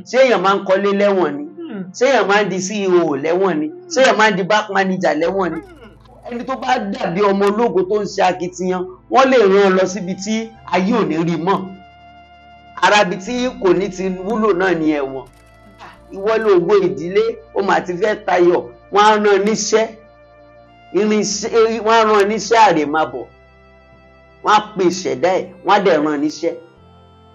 Ṣé èèyàn máa ń kọ́lé lẹ́wọ̀n ni? Ṣé èèyàn máa ń di CEO lẹ́wọ̀n ni? Ṣé èèyàn máa ń di bank manager lẹ́wọ̀n ni? Ẹni tó bá dàbí ọmọ ológo tó ń ṣe akitiyan, wọ́n lè rán an lọ síbi tí ayé ò ní rí mọ́. Arabi tí kò ní ti wúlò náà ní ẹ̀wọ̀n. Ìwọ lóògbé ìdílé, ó mà ti fẹ́ tayọ̀, wọ́n á rán níṣẹ́, wọ́n á rán níṣẹ́ àrèmábọ̀, wọ́n á pè ìṣẹ̀dá ẹ̀, wọ́n á dẹ̀ rán níṣẹ́.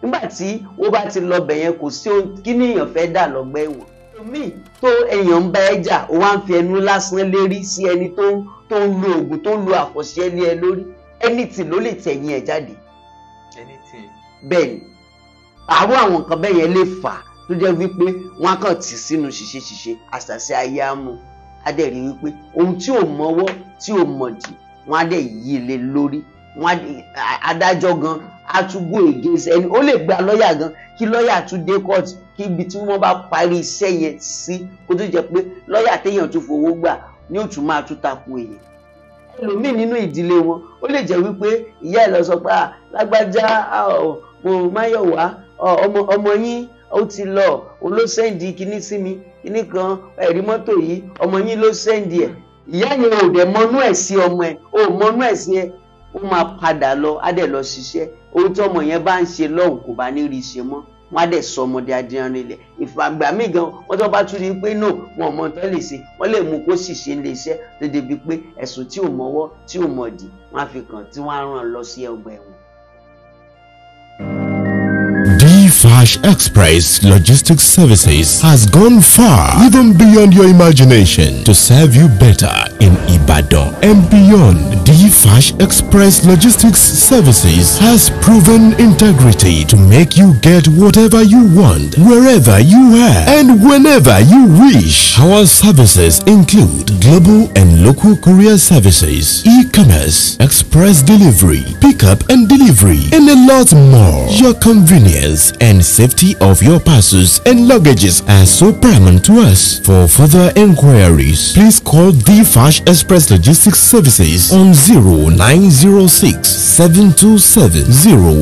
Nígbà tí ó bá ti lọ bẹ̀yẹn, kò sí ohun kí ni èèyàn fẹ́ dà lọ́gbà ẹ̀wọ̀n. Omi tó èèyàn ń bá ẹ jà, ó wá ń fi ẹnu lásán lérí sí ẹni tó ń lo oògùn, tó ń lo àfọ̀ṣẹ lé ẹ lórí. Anything ló lè tẹ̀yìn ẹ̀ jáde. Anything. Bẹ́ẹ̀ ni àwọn nǹkan bẹ́ẹ̀ yẹn lè fà á tó jẹ́ wípé wọ́n á kàn tì sínú ṣìṣe ṣìṣe àṣàṣe ayé á mú. Á dẹ̀ rí wípé ohun tí ò mọwọ́ tí ò mọ̀dì, wọ́n á dẹ̀ yí lé lórí. Wọ́n adájọ́ gan á tún go against ẹni, ó lè gba lọ́ọ̀yà gan kí lọ́ọ̀yà tún dé court, kí ibi tí wọ́n bá parí iṣẹ́ yẹn sí kó tó jẹ́ pé lọ́ọ̀yà téèyàn tún fowó gbà ní òtún máa tún takò èèyàn. Ẹlòmíì nínú ìdílé wọn, ó lè jẹ́ wípé ìyá ẹ̀ lọ sọ pé lágbájá mo máyọ̀wá ọmọ yín ó ti lọ, òun ló sẹ́ndì kinní sí mi, kinní kan ẹ̀rí mọ́tò yìí, ọmọ yín ló sẹ́ndì ẹ̀. Ìyá yẹn ò dẹ̀ mọnú ẹ̀ sí ọmọ ẹ̀, ò mọnú ẹ̀ sí ẹ̀, ó máa padà lọ, á dẹ̀ lọ ṣiṣẹ́. Ohun tí ọmọ yẹn bá ń ṣe lọ́hùn kò bá ní rí ṣe mọ́, wọ́n á dẹ̀ sọ ọmọdé adìrìnlẹ̀. Ìfàgbà míì gan, wọ́n tó bá tún rí i pé no, wọn ò mọ tán lè ṣe, wọ́n lè mú kó sì ṣe ń lè ṣẹ́ dédé bíi pé ẹ̀sùn tí ò mọ́wọ́ tí ò mọ̀dì wọ́n á fi kàn tí wọ́n á rán lọ sí ọgbà ẹ̀wọ̀n. D-Fash Express Logistics Services has gone far, even beyond your imagination, to serve you better in Ibadan and beyond. D-Fash Express Logistics Services has proven integrity to make you get whatever you want, wherever you are, and whenever you wish. Our services include global and local courier services, e-commerce, express delivery, pickup and delivery, and a lot more. Your convenience and safety of your parcels and luggages are so paramount to us. For further inquiries, please call D-Fash Express Logistics Services on 0906 727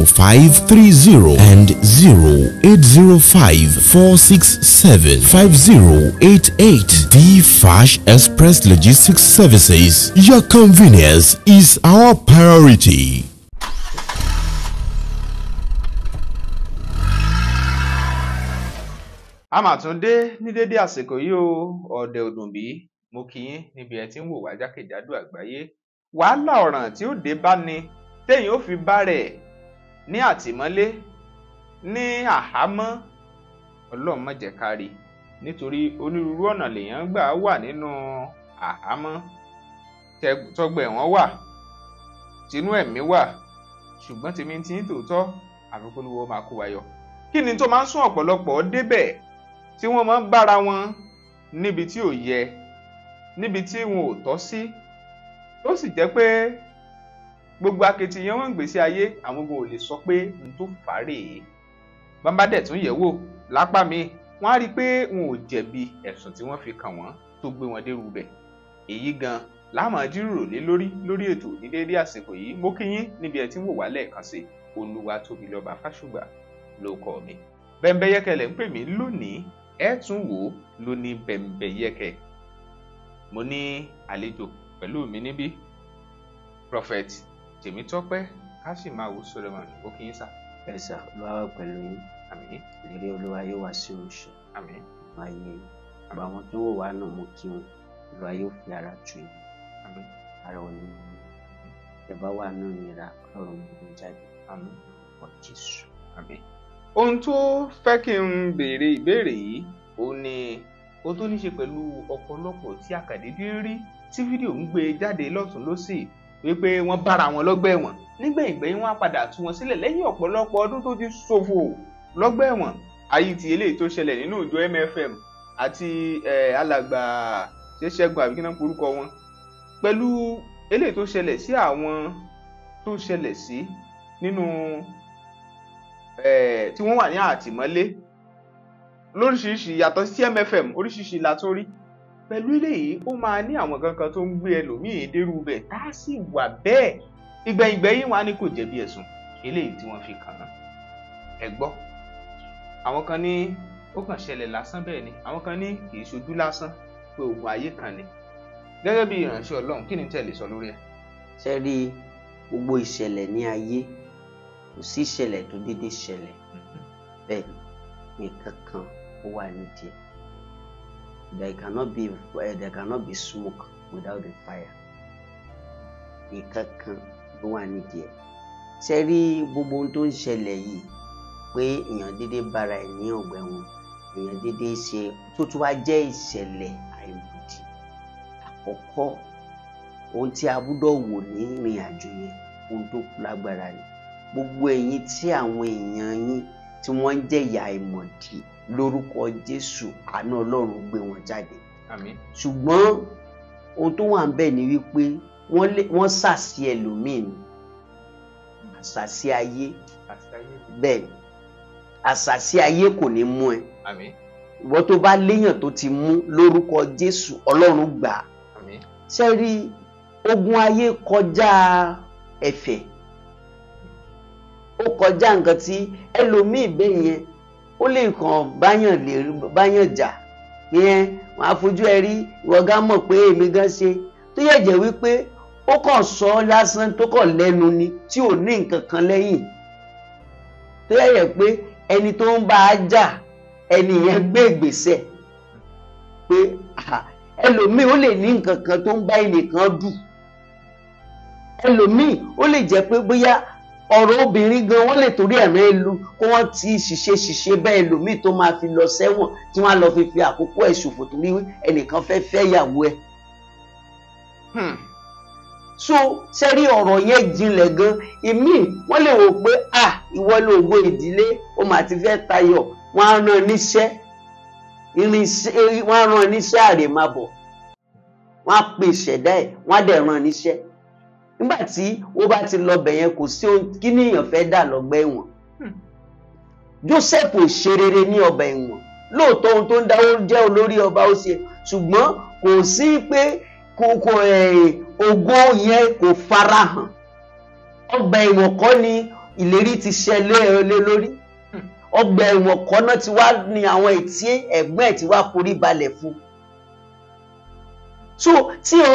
0530 and 0805 467 5088. D-Fash Express Logistics Services. Your convenience is our priority. A máa tún dé ní dédé àsìkò yìí o, ọ̀dẹ̀ òdùnbí mo kí yín níbi ẹ ti ń wò wá jákèjádò àgbáyé. Wàhálà ọ̀ràn tí ó dé bá ni téèyàn ó fi bá rẹ̀ ní àtìmọ́lé ní àhámọ́, Ọlọ́run má jẹ́ ká rí, nítorí onírúurú ọ̀nà lèèyàn gbà wà nínú àhámọ́. Tọgbà ẹ̀wọ̀n wà, tinú ẹ̀mí wà, ṣùgbọ́n tèmi ti ń tòótọ́ àfikún olúwo máa kó wa yọ. Kí ni tó máa ń sún ọ̀pọ̀lọpọ̀ débẹ̀ tí wọ́n máa ń bára wọn níbi tí ò yẹ, níbi tí wọn ò tọ́ sí, tó sì jẹ́ pé gbogbo akitiyan wọn ń gbèsè ayé àwọn ogun ò lè sọ pé n tó fà á rèé. Bàbá dẹ̀ tún yẹ̀ wò lápá mi, wọ́n á rí i pé wọn ò jẹ̀bi ẹ̀sùn tí wọ́n fi kàn wọ́n tó gbé wọn dérú bẹ̀. Èyí gan la máa jíròrò lé lórí lórí ètò ní déédéé àsìkò yìí. Mo kí yín níbi ẹ tí ń wò wá lẹ́ẹ̀kan sí. Olúwatóbilọ́ba Fásùgbà ló kọ mi. Bẹ́ńbẹ́yẹ́kẹ́ lẹ̀ ń pè mí lónìí, ẹ tún wò ó lóní Bẹ́ńbẹ́yẹ́kẹ́. Mo ní àlejò pẹ̀lú mi níbí, Prophet Tèmítọ́pẹ́ Káṣímáwo Solomon. Ó kí yín sà. Ẹ sà, Olúwa wà pẹ̀lú yín. Àmín. Ìlérí Olúwa yóò wá sí òṣè. Àmín. Ayé àwọn tó wò wá náà mo kí wọn. Olúwa yóò fi ara tù yín. Àmín. Ara ò ní mú. Ìjọba wà náà nira, Ọlọ́run mú jáde. Àmín. Ọ̀ Jésù. Àmín. Ohun tó fẹ́ kí n béèrè ìbéèrè yìí, òun ni ó tó ní ṣe pẹ̀lú ọ̀pọ̀lọpọ̀ tí a kàn déédéé rí tí fídíò ń gbé jáde lọ́tùn lósì wípé wọ́n bára wọn lọ́gbà ẹ̀wọ̀n. Nígbẹ̀yìngbẹ̀yìn wọ́n á padà tú wọn sílẹ̀ lẹ́yìn ọ̀pọ̀lọpọ̀ ọdún tó ti ṣòfò lọ́gbà ẹ̀wọ̀n. Ayé ti eléyìí tó ṣẹlẹ̀ nínú ìjọ MFM àti alàgbà ṣe Ṣẹ́gun àbí kí náà porúkọ wọn, pẹ̀lú eléyìí tó ṣẹlẹ̀ sí àwọn tó ṣẹlẹ̀ sí nínú tí wọ́n wà ní àtìmọ́lé lóríṣiríṣi, yàtọ̀ sí MFM oríṣiríṣi la tún rí. Pẹ̀lú eléyìí ó máa ní àwọn kankan tó ń gbé ẹlòmíì dérú bẹ̀ tá a sì wà bẹ́ẹ̀. Ìgbẹ̀yìngbẹ̀yìn wọn á ní kò jẹ̀bi ẹ̀sùn eléyìí tí wọ́n fi kàn án. Ẹ gbọ́, àwọn kan ní ó kàn ṣẹlẹ̀ lásán bẹ́ẹ̀ ni, àwọn kan ní kì í ṣojú lásán, pé ogun ayé kan ni. Gẹ́gẹ́ bí ìránṣẹ́ Ọlọ́run, kí ni tẹ́ lè sọ lórí ẹ̀? Ṣe rí gbogbo ìṣẹ̀lẹ̀ ní ayé, kò sí ìṣẹ̀lẹ̀ tó déédéé ṣẹlẹ̀. Bẹ́ẹ̀ ni, nǹkan kan ó wà nídìí ẹ̀. There cannot be smoke without the fire. Nǹkan kan ló wà nídìí ẹ̀. Ṣe rí gbogbo ohun tó ń ṣẹlẹ̀ yìí, pé èèyàn déédéé bára ẹ̀ ní ọgbà ẹ̀wọ̀n, èèyàn déédéé ṣe tó tún wá jẹ́ ìṣẹ̀lẹ̀ àìmọ̀dí. Àkọ́kọ́, ohun tí a gbúdọ̀ wò ní ìrìn àjò yẹn, ohun tó lágbára ni. Gbogbo ẹ̀yin tí àwọn èèyàn yín tí wọ́n ń jẹ̀yà àìmọ̀dí, lórúkọ Jésù, àánú Ọlọ́run gbé wọn jáde. Àmín. Ṣùgbọ́n ohun tó wà ń bẹ̀ ni wípé wọ́n ṣàṣì ẹlòmíì ni, àṣàṣì ayé. Bẹ́ẹ̀ ni, àṣàṣì ayé kò ní mú ẹ. Àmín. Ìwọ tó bá léèyàn tó ti mú, lórúkọ Jésù, Ọlọ́run gbà á. Àmín. Ṣé rí ogun ayé kọjá ẹ̀fẹ̀, ó kọjá nǹkan tí ẹlòmíì bẹ́ẹ̀ yẹn ó lè kàn báyàn jà yẹn, wọn á fojú ẹ rí, ìwọ gán mọ̀ pé èmi gán ṣe, tó yẹ jẹ́ wípé ó kàn sọ ọ́ lásán, tó kàn lẹ́nu ni tí ò ní nǹkan kan lẹ́yìn, tó yẹ jẹ́ pé ẹni tó ń bá a jà, ẹni yẹn gbé ìgbésẹ̀ pé ẹlòmíì ó lè ní nǹkan kan tó ń bá ẹnìkan dù, ẹlòmíì ó lè jẹ́ pé bóyá ọ̀rọ̀ obìnrin gan wọ́n lè torí ẹ̀rọ ìlú kó wọ́n ti ṣiṣẹ́ bẹ́ẹ̀, ẹlòmíì tó máa fi lọ sẹ́wọ̀n tí wọ́n á lọ fi àkókò ẹ̀ ṣòfò torí ẹnìkan fẹ́ fẹ́ ìyàwó ẹ̀. So sẹ́rí ọ̀rọ̀ yẹn jinlẹ̀ gan. Ìmíì wọ́n lè wò pé ìwọ lóògbé ìdílé, ó mà ti fẹ́ tayọ̀, wọ́n á rán níṣẹ́, wọ́n á rán níṣẹ́ àrèmábọ̀, wọ́n á pè ìṣẹ̀dá ẹ̀, wọ́n á dẹ̀ rán níṣẹ́. Nígbà tí ó bá ti lọ bẹ̀ yẹn, kò sí ohun kí níyàn fẹ́ dà lọ́gbà ẹ̀wọ̀n. Joseph ò ṣe rere ní ọgbà ẹ̀wọ̀n lóòótọ́, ohun tó ń dáwó jẹ́ olórí ọba ó ṣe, ṣùgbọ́n kò sí pé kò ògo yẹn kò farahàn. Ọgbà ẹ̀wọ̀n kọ́ ni ìlérí ti ṣẹlẹ̀ lé lórí. Ọgbà ẹ̀wọ̀n kọ́ náà ti wá ní àwọn ètí ẹ̀gbọ́n ẹ̀ ti wá forí balẹ̀ fún. So tí o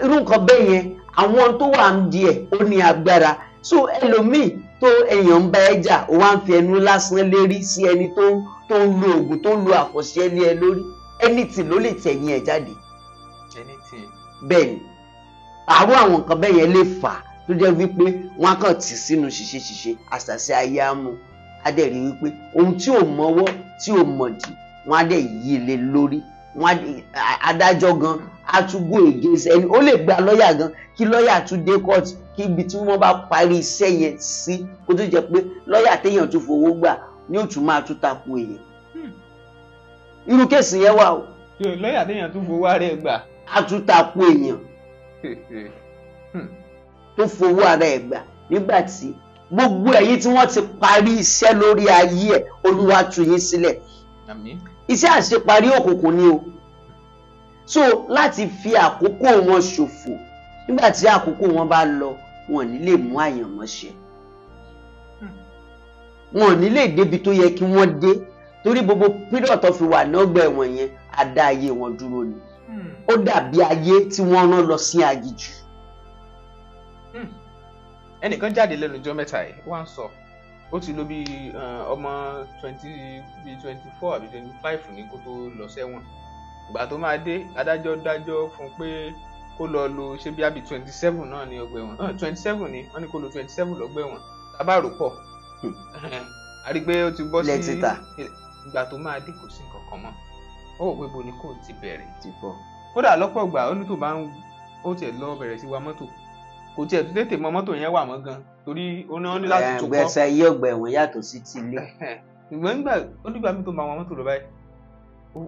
irú nǹkan bẹ́ẹ̀ yẹn, àwọn tó wà ń di ẹ̀ ó ní agbára. So ẹlòmíì tó èèyàn ń bá ẹ jà, ó wá ń fi ẹnu lásán lérí sí ẹni tó ń lo oògùn, tó ń lo àfọ̀ṣẹ lé ẹ lórí, anything ló lè tẹ̀yìn ẹ̀ jáde. Bẹ́ẹ̀ ni, àwọn nǹkan bẹ́ẹ̀ yẹn lè fà á tó jẹ́ wípé wọ́n á kàn tì sínú ṣiṣẹ́, àṣàṣì ayé á mú, á dẹ̀ rí wípé ohun tí ò mọ́wọ́ tí ò mọ̀dì, wọ́n á dẹ̀ yí lé lórí. Adájọ́ gan á tún go against ẹni, ó lè gba lọ́ọ̀yà gan, kí lọ́ọ̀yà tún dé court, kí ibi tí wọ́n bá parí iṣẹ́ yẹn sí, kó tó jẹ́ pé lọ́ọ̀yà téèyàn tún fowó gbà ní òtún máa tún takò èèyàn. Irú kéèsì yẹn wà o. Lọ́ọ̀yà téèyàn tún fowó ara ẹ̀ gbà. Á tún takò èèyàn tó fowó ara ẹ̀ gbà. Nígbà tí gbogbo ẹ̀yin tí wọ́n ti parí iṣẹ́ lórí ayé ẹ̀, Olúwa tú yín sílẹ̀. Iṣẹ́ àṣeparí òkùnkùn ni o. So láti fi àkókò wọn ṣòfò, nígbà tí àkókò wọn bá lọ, wọn ò ní lè mú àyànmọ́ ṣẹ, wọn ò ní lè débi tó yẹ kí wọ́n dé, torí gbogbo pírọ̀ tó fi wà lọ́gbà ẹ̀wọ̀n yẹn, á dá ayé wọn dúró ni. Ó dàbí ayé tí wọ́n rán lọ sí aginjù. Ẹnìkan jáde lẹ́nu ọjọ́ mẹ́ta yìí, wọ́n á sọ ó ti lò bí ọmọ 24 àbí 25 ní kó tó lọ sẹ́wọ̀n. Ìgbà tó máa dé, adájọ́ dájọ́ fún pé kó lọ lo ṣé bí àbí 27 náà ní ọgbà ẹ̀wọ̀n. 27 ni wọ́n ní kó lo 27 lọ́gbà ẹ̀wọ̀n. Tábà rò pọ̀, a rí i pé ó ti bọ́ sí ìgbà tó máa dé, kò sí nǹkan kan mọ́. Ó wò pé bo ni kò ti bẹ̀rẹ̀. Kódà lọ́pọ̀ ìgbà ó ní tó bá ń ó tiẹ̀ lọ bẹ̀rẹ̀ sí wa mọ́tò, kò tiẹ̀ tó tètè mọ mọ́tò yẹn wà mọ́ gan, torí ó ní láti tó kọ́. Ẹgbẹ́sẹ̀ ayé ọgbà ẹ̀wọ̀n yàtọ̀ sí ti ilé. Ṣùgbọ́n nígbà ó nígbà mi tó máa wa mọ́tò lọ báyìí,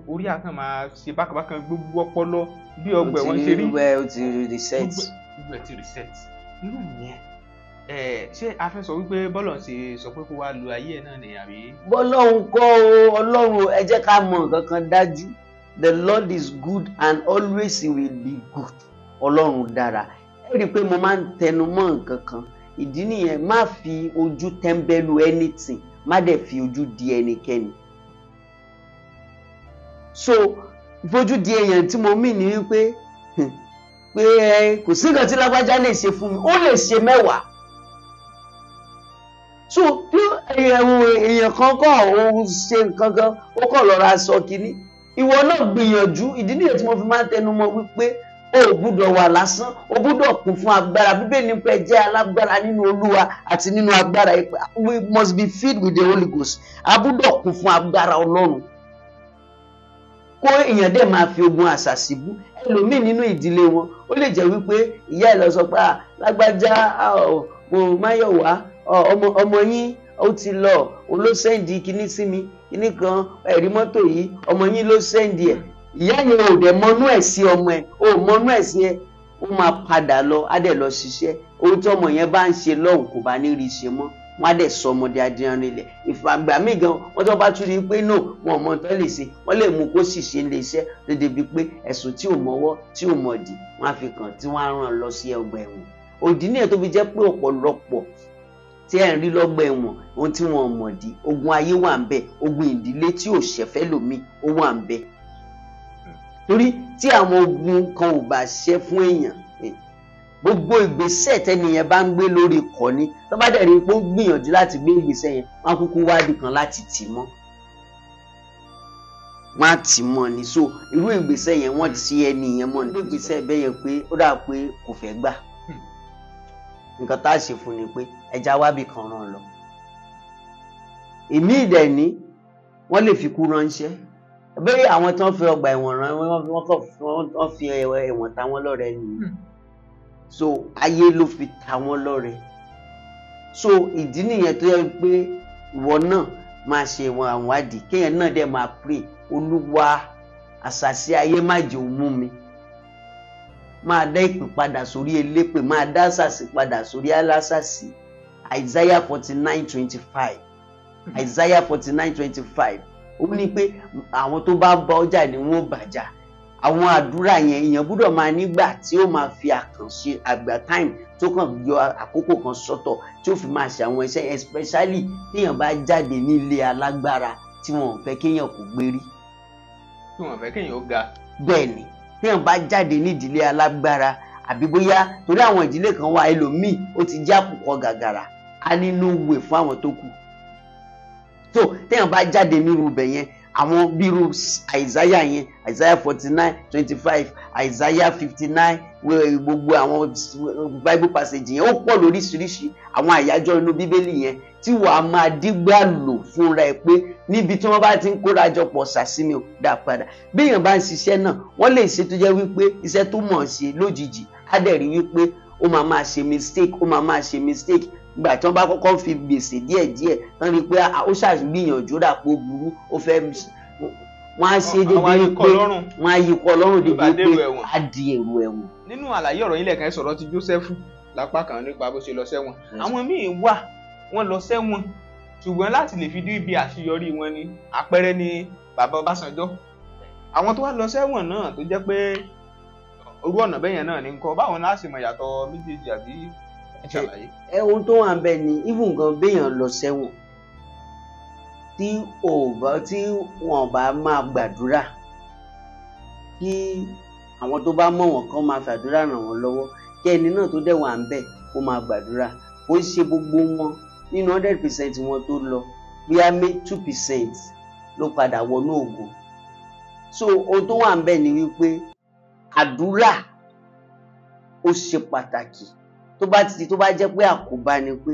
orí àkàn máa ṣe bákàbákan, gbogbo ọpọlọ bí ọgbà ẹ̀wọ̀n ṣe rí. Ó ti reset. Gbogbo ẹ̀ ti reset. Irú yẹn ṣé a fẹ́ sọ wípé bọ́lọ̀ ń ṣe sọ pé kó wá lu ayé ẹ̀ náà ni àbí? Bọ́lọ́hun kọ́ o, Ọlọ́run ẹ jẹ́ ká mọ nǹkan kan dájú. The Lord is good and always he will be good. Ọlọ́run dára. Ẹ rí i pé mo máa ń tẹnu mọ́ nǹkan kan. Ìdí nìyẹn, má fi ojú tẹ́ńbẹ́lú anything, má dẹ̀ fi ojú di ẹnikẹ́ni. So fojú di èèyàn tí mo mì ní wípé pé kò sí nǹkan tí lágbájá lè ṣe fún mi, ó lè ṣe mẹ́wàá. So bí èèyàn kan kọ́ òun ṣe nǹkan kan, ó kọ̀ lọ́ra sọ kínní, ìwọ náà gbìyànjú. Ìdí nìyẹn tí mo fi máa ń tẹnu mọ́ wípé o ò gbúdọ̀ wà lásán, o gbúdọ̀ kún fún agbára. Bíbélì ní pé jẹ́ alágbára nínú Olúwa àti nínú agbára. We must be filled with the Holy Ghost. A gbúdọ̀ kún fún agbára Ọlọ́run. Kó èèyàn dẹ̀ máa fi ogun àṣàṣì bú ẹlòmíì nínú ìdílé wọn. Ó lè jẹ́ wípé ìyá ẹ̀ lọ sọ pé lágbájá mo máyọ̀wá ọmọ yín ó ti lọ, òun ló send kinní sí mi, kinní kan ẹ̀rí mọ́tò yìí, ọmọ yín ló send ẹ̀. Ìyá yẹn ò dẹ̀ mọnú ẹ̀ sí ọmọ ẹ̀, ò mọnú ẹ̀ sí ẹ̀, ó máa padà lọ, á dẹ̀ lọ ṣiṣẹ́. Ohun tí ọmọ yẹn bá ń ṣe lọ́hùn kò bá ní rí ṣe mọ́, wọ́n á dẹ̀ sọ ọmọdé adìran ilẹ̀. Ìfàgbà míì gan wọ́n tó bá tún rí i pé no, wọn ò mọ tán lè ṣe, wọ́n lè mú kó sì ṣe lè ṣẹ́ dédé bíi pé ẹ̀sùn tí ò mọ́wọ́ tí ò mọ̀dì wọ́n á fi kàn tí wọ́n á rán lọ sí ọgbà ẹ̀wọ̀n. Òdì nìyẹn tó fi jẹ́ pé ọ̀pọ̀lọpọ̀ tí ẹ̀ ń rí lọ́gbà ẹ̀wọ̀n, ohun tí wọn ò mọ̀dì, ogun ayé wà ń bẹ, ogun ìdílé tí ò ṣẹ̀fẹ́ lòmíì ó wà ń bẹ. Torí tí àwọn ogun kan ò bá ṣẹ́ fún èèyàn, gbogbo ìgbésẹ̀ tẹ́nìyẹn bá ń gbé lórí ìkọ́ni, tó bá dẹ̀ rí i pé ó gbìyànjú láti gbé ìgbésẹ̀ yẹn, wọ́n á kúkú wádìí kan láti tì mọ́, wọ́n á tì mọ́ ni. So irú ìgbésẹ̀ yẹn wọ́n ti ẹni yẹn mọ́ ni. Ìgbésẹ̀ bẹ́ẹ̀ yẹn pé ó dà pé kò fẹ́ gbà, nǹkan tá a ṣe fún ni pé ẹja wábì kan ràn lọ. Èmi ìdẹ̀ ní wọ́n lè fi kú ránṣẹ́. Bẹ́ẹ̀ àwọn tó ń fi ọgbà ẹ̀wọ̀n rán wọ́n fi ẹ̀wọ̀n ta wọ́n lọ́rẹ nìyí. So ayé ló fi ta wọ́n lọ́rẹ. So ìdí nìyẹn tó yẹ pé ìwọ náà máa ṣe ìwọ̀n àwádìí, kéèyàn náà dẹ̀ máa pray, Olúwa àṣàṣì ayé má jẹ́ ó mú mi. Máa dá ìpè padà sórí elépè, máa dá àṣàṣì padà sórí alásàṣì. Isaiah 49:25, Isaiah 49:25, ó ní pé àwọn tó bá bá ọjà ni wọ́n bàjá. Àwọn àdúrà yẹn èèyàn gbúdọ̀ máa nígbà tí ó máa fi àkànṣe àgbà time tó kàn yọ àkókò kan sọ́tọ̀ tí ó fi máa ṣe àwọn iṣẹ́, especially téèyàn bá jáde nílé alágbára tí wọn ò fẹ́ kéèyàn kò gbérí. Tí wọn ò fẹ́ kéèyàn ó ga. Bẹ́ẹ̀ ni, téèyàn bá jáde nídìílé alágbára, àbí bóyá torí àwọn ìdílé kan wà, ẹlòmíì ó ti já àkùkọ gàgàrà, á nínú wè fún àwọn tó kù. So téèyàn bá jáde nírú ibẹ̀ yẹn, àwọn bírú Isaiah yẹn, Isaiah 49:25, Isaiah 59, gbogbo àwọn Bible passage yẹn ó pọ̀ lóríṣiríṣi, àwọn àyájọ́ inú Bíbélì yẹn tí wàá máa dígbà lò fúnra ẹ pé níbi tí wọ́n bá ti ń kóra jọ pọ̀ ṣàṣìmí ò dá padà. Bí èèyàn bá ń ṣiṣẹ́ náà, wọ́n lè ṣe tó jẹ́ wípé iṣẹ́ tó mọ̀ ọ́n ṣe lójijì, á dẹ̀ rí wípé ó máa máa ṣe mistake, ó máa máa ṣe mistake. Ìgbà tí wọ́n bá kọ́kọ́ fi gbèsè díẹ̀díẹ̀ tán rí i pé ó ṣàgbìyànjú rà pé ó burú, ó fẹ́ wọ́n á ṣe débi pé wọ́n á yí kọ́ lọ́rùn débi pé á di èrò ẹ̀wọ̀n. Nínú àlàyé ọ̀rọ̀ yín lẹ́ẹ̀kan ẹ sọ̀rọ̀ ti Jósẹ́fù lápá kan nípa bó ṣe lọ sẹ́wọ̀n. Àwọn míì wà wọ́n lọ sẹ́wọ̀n ṣùgbọ́n láti lè fi dé ibi àṣeyọrí wọn ni àpẹẹrẹ ni bàbá Ọbásanjọ́. Àwọn tó wá lọ sẹ́wọ̀n náà tó jẹ́ pé orú ọ̀nà bẹ́yẹn náà ní kọ́, báwọn náà sì mọ̀ ìyàtọ̀ méjèèjì àbí ṣàlàyé. Ẹ ohun tó wà ń bẹ ni even gan béèyàn lọ sẹ́wọ̀n tí wọn bá máa gbàdúrà, kí àwọn tó bá mọ̀ wọ́n kàn máa fàdúrà ràn wọ́n lọ́wọ́, kí ẹni náà tó dẹ̀ wà ń bẹ̀ kó máa gbàdúrà. Kó ṣe gbogbo wọn nínú 100% wọn tó lọ, bóyá 2% ló padà wọnú ògo. So ohun tó wà ń bẹ ni wípé àdúrà ó ṣe pàtàkì. Tó bá ti tó bá jẹ́ pé àkóbá ni pé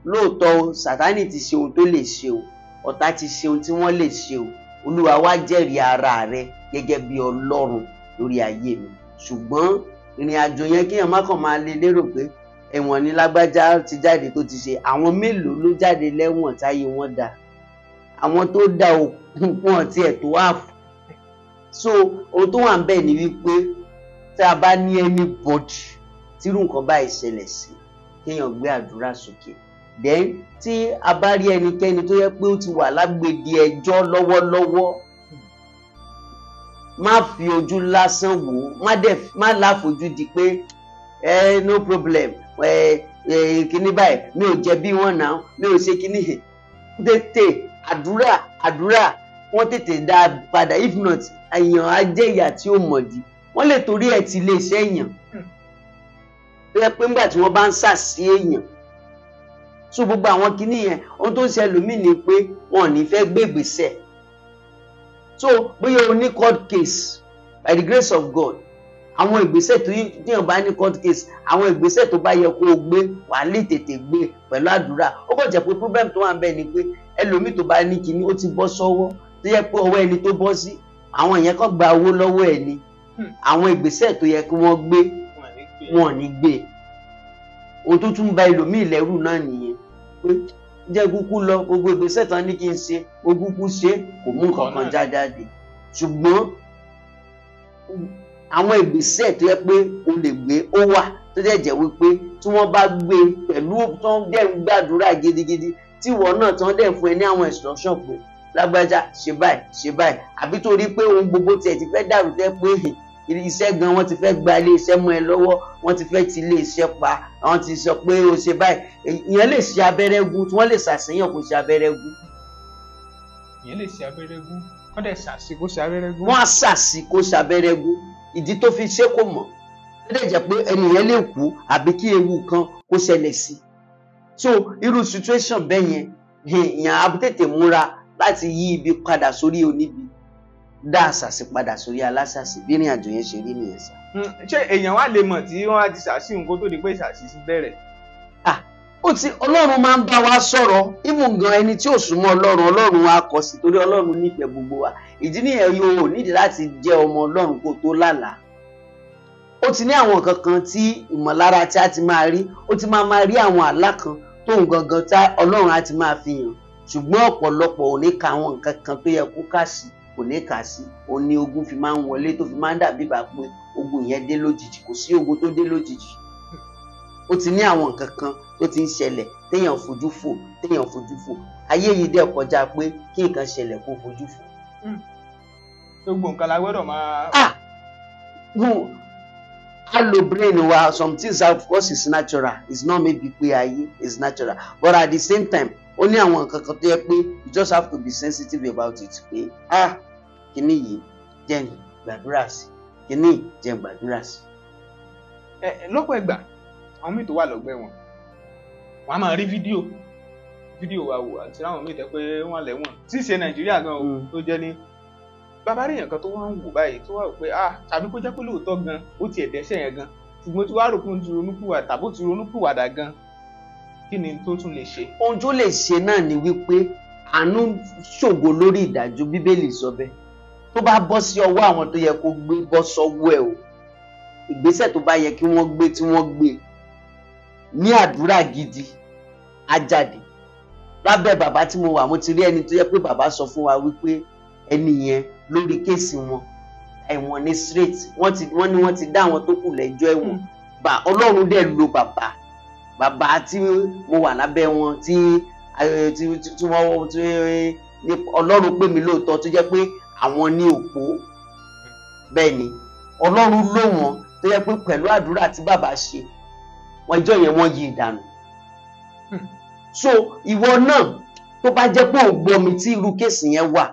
lóòótọ́ o, Sátánì ti ṣe ohun tó lè ṣe o, ọ̀tá ti ṣe ohun tí wọ́n lè ṣe o, Olúwa wá jẹ́rìí ara rẹ gẹ́gẹ́ bí Ọlọ́run lórí ayé mi. Ṣùgbọ́n ìrìn àjò yẹn kéèyàn má kàn máa lè lérò pé ẹ̀wọ̀n ni lágbájá ti jáde tó ti ṣe. Àwọn mélòó ló jáde lẹ́wọ̀n táyé wọn dá? Àwọn tó dá òkun wọn tiẹ̀ tó àfọ̀. So ohun tó wà ń bẹ̀ ni wípé tí a bá ní anybody tírú nǹkan báyìí ṣẹlẹ̀ sí, kéèyàn gbé àdúrà sókè. Then tí a bá rí ẹnikẹ́ni tó yẹ pé ó ti wà lágbèdè ẹjọ́ lọ́wọ́lọ́wọ́, má fi ojú lásán wò ó, má láfojú di pé no problem, kíní báyìí mi ò jẹ̀bi wọn náà, mi ò ṣe kíní. Tètè àdúrà àdúrà Wọ́n tètè dá a padà, if not èèyàn á jẹ́ ìyà tí ó mọ̀dí. Wọ́n lè torí ẹ̀ ti iléeṣẹ́ èèyàn tó yẹ pé ńgbà tí wọ́n bá ń sàsí èèyàn. So gbogbo àwọn kinní yẹn, ohun tó ń ṣe ẹlòmíì ni pé wọn ò ní fẹ́ gbé ìgbésẹ̀. So bóyá o ní court case, by the grace of God, àwọn ìgbésẹ̀ tó tíyàn bá ní court case, àwọn ìgbésẹ̀ tó bá yẹ kó o gbé, wàá lè tètè gbé pẹ̀lú àdúrà. Ó kàn jẹ́ pé problem tó wà ń bẹ̀ ni pé ẹlòmíì tó bá ní kinní, ó ti bọ́ sọ́wọ́, tó yẹ pé ọwọ́ ẹni tó bọ́ sí, àwọn yẹn kàn gba owó lọ́wọ́ ẹ̀ ni. Àwọn ìgbésẹ̀ tó yẹ kí wọ́n gbé, wọn ò ní gbé. Ohun tó tún ba ẹlòmíì lẹ́rù náà nìyẹn, pé jẹ́ kúkú lọ gbogbo ìgbésẹ̀ tán ní kí n ṣe, mo kúkú ṣe, kò mú nǹkan kan jáde. Ṣùgbọ́n àwọn ìgbésẹ̀ tó yẹ pé o lè gbé ó wà, tó dẹ̀ jẹ́ wípé tí wọ́n bá gbé pẹ̀lú tó ń dẹ̀ ń gbàdúrà gidigidi, tí ìwọ náà tó ń dẹ̀ fún ẹ ní àwọn instruction pé lágbájá ṣe báyìí, ṣe báyìí, àbí torí pé ohun gbogbo tiẹ̀ ti fẹ́ dàrú, tẹ́ pé iṣẹ́ gan wọ́n ti fẹ́ gba ilé iṣẹ́ mọ́ ẹ lọ́wọ́, wọ́n ti fẹ́ ti ilé iṣẹ́ pa, àwọn ti sọ pé o ṣe báyìí, ìyẹn lè ṣe abẹ́rẹ́ gún, tí wọ́n lè ṣàṣeyàn kó ṣe abẹ́rẹ́ gún. Ìyẹn lè ṣe abẹ́rẹ́ gún, wọ́n dẹ̀ ṣàṣì kó ṣe abẹ́rẹ́ gún. Wọ́n á ṣàṣì kó ṣe abẹ́rẹ́ gún, ìdí tó fi ṣe kò mọ̀, tó dẹ̀ jẹ́ pé ẹnìyẹn lè kú àbí kí ewu kan kó ṣẹlẹ̀ sí. So irú situation bẹ́ẹ̀ yẹn, ìyẹn á tètè múra láti yí ibi padà sórí oníbi, dá àṣàṣì padà sórí aláṣàṣì. Bí ìrìn àjò yẹn ṣe rí nìyẹn sá. Ṣé èèyàn wá lè mọ̀ tí wọ́n á ti ṣàṣì nǹkan tó di pé ìṣàṣì bẹ̀rẹ̀? Ó ti Ọlọ́run máa ń bá wa sọ̀rọ̀, even gan ẹni tí ò súnmọ́ Ọlọ́run, Ọlọ́run wa kọ̀ sí, torí Ọlọ́run nífẹ̀ẹ́ gbogbo wa. Ìdí nìyẹn, yóò nídìí láti jẹ́ ọmọ Ọlọ́run kó tó lálàá. Ó ti ní àwọn nǹkan kan tí ìmọ̀lára tí a ti máa rí, ó ti máa máa rí àwọn àlá kan tóun gangan tá Ọlọ́run á ti máa fi hàn, ṣùgbọ́n ọ̀pọ̀lọpọ̀ ò ní ka àwọn nǹkan kan tó yẹ kó kà sí, kò ní kà sí. Ó ní ogun fi máa ń wọlé, tó fi máa ń dàbí ìgbà pé ogun yẹn dé lójijì. Kò sí ogun tó dé lójijì. Ó ti ní àwọn nǹkan kan tó ti ń ṣẹlẹ̀ téèyàn fojú fò, téèyàn fojú fò. Ayé yìí dẹ̀ kọjá pé kí nǹkan ṣẹlẹ̀ kó fojú fò. Gbogbo nǹkan la gbọ́dọ̀ máa. A lo brain wa. Some things, of course, is natural, it's not maybe pé ayé is natural, but at the same time, ó ní àwọn nǹkan kan tó yẹ pé you just have to be sensitive about it, pé ah, kíní yìí, jẹ́ n gbàdúrà sí, kíní jẹ́ n gbàdúrà sí. Ẹ lọ́pọ̀ ìgbà, àwọn míì tó wà lọ́gbẹ́ wọn, wọ́n á máa rí fídíò wa wò, àti àwọn míì tẹ́ pé wọ́n lẹ́wọ̀n tí ì ṣe Nàìjíríà gan o, tó jẹ́ ní bàbá rí èèyàn kan tó wá ń wò báyìí, tó wá wò pé ah, tàbí kó jẹ́ pé lóòótọ́ gan ó tiẹ̀ dẹ́ṣẹ̀ yẹn gan, ṣùgbọ́n tí wàá rò pé ó ti ronúpìwàdà tàbí ó ti ronúpìwàdà gan, kí ni tó tún lè ṣe? Ohun tó lè ṣe náà ni wípé àánú ṣògo lórí ìdájọ́, Bíbélì sọ bẹ́ẹ̀. Tó bá bọ́ sí ọwọ́ àwọn tó yẹ kó gbé bọ́ sọ́wọ́ ẹ̀ o, ìgbésẹ̀ tó bá yẹ kí wọ́n gbé, tí wọ́n gbé ní àdúrà gidi, á jáde. Lábẹ́ bàbá tí mo wà, mo ti rí ẹni tó yẹ pé bàbá sọ fún wa wípé ẹni yẹn, lórí case wọn, ẹ̀wọ̀n ní straight. Wọ́n ti wọ́n ní wọ́n ti dá àwọn tó kù lẹ́jọ́ ẹ̀wọ̀n bá. Ọlọ́run dẹ̀ lo bàbá tí mo wà lábẹ́ wọn, tí wọ́n tí Ọlọ́run pè mí lóòótọ́, tó jẹ́ pé àwọn ní òpó. Bẹ́ẹ̀ ni Ọlọ́run lò wọ́n, tó jẹ́ pé pẹ̀lú àdúrà tí bàbá ṣe, wọ́n ìjọ yẹn, wọ́n yí ìdànù. So ìwọ náà tó bá jẹ́ pé ò gbọ́ mi, tí irú case yẹn wà,